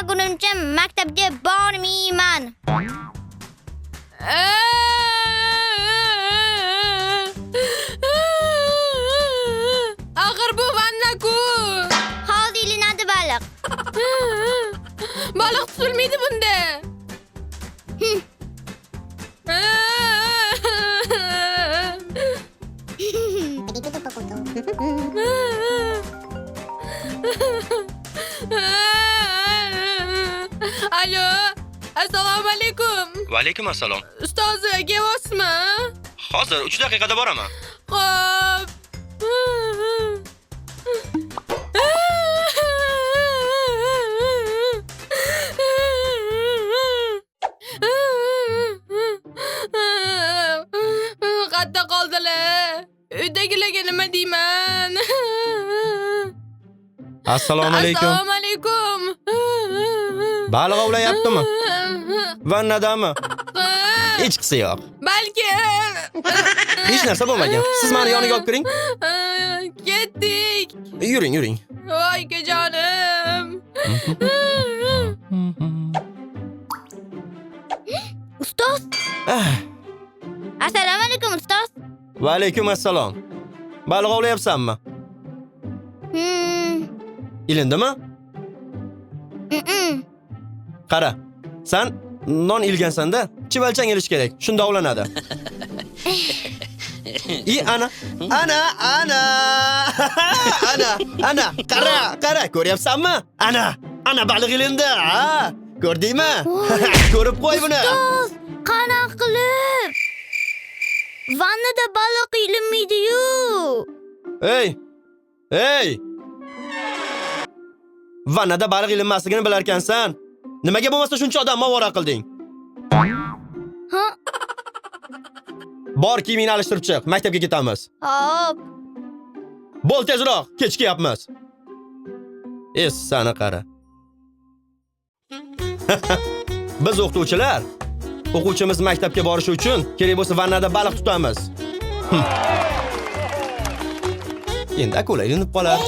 Olmagunimcha maktabga bormayman. Axir bu vanna-ku. Hozir ilinadi baliq. Baliq tutilmaydi bunda. Alo, assalomu alaykum. Va alaykum assalom. Ustoz, kelyapsizmi? Hozir 3 daqiqada boraman. Xo'p. Qayerda qoldilar? Uydagilarga nima deyman? Assalomu alaykum. Assalomu alaykum. Baliq ovlayaptimi? Vannadami? Hechqisi yo'q. Balki Hech narsa bo'lmagan. Siz meni yoniga olib kiring. Ketdik. Yuring, yuring. Voy ukajonim. Ustoz. Ah, Assalomu alaykum ustoz. Va alaykum assalom. Baliq ovlayapsanmi? Hmm. Ilindimi? Mm-mm. Qara. San non ilgansan-da, chivalchang ilish kerak. Shunda ovlanadi. I ana, ana, ana. Ana, ana, qara, qara, ko'ryapsanmi? Ana, ana baliq ilindi, ha? Ko'rdingmi? Ko'rib qo'y buni. Ustoz, qanaqa qilib? Vannada baliq ilinmaydi-yu. Ey! Ey! Vannada baliq ilinmasligini bilarkansan. Nimaga bo'lmasa shuncha odam ovora qilding? Ha? Bor kiyimingni alishtirib chiq, maktabga ketamiz. Hop. Bo'l tezroq, kechikyapmiz. Es, sani qara. Biz o'qituvchilar o'quvchimiz maktabga borishi uchun kerak bo'lsa vannada baliq tutamiz. Endi akula ilinib qolar.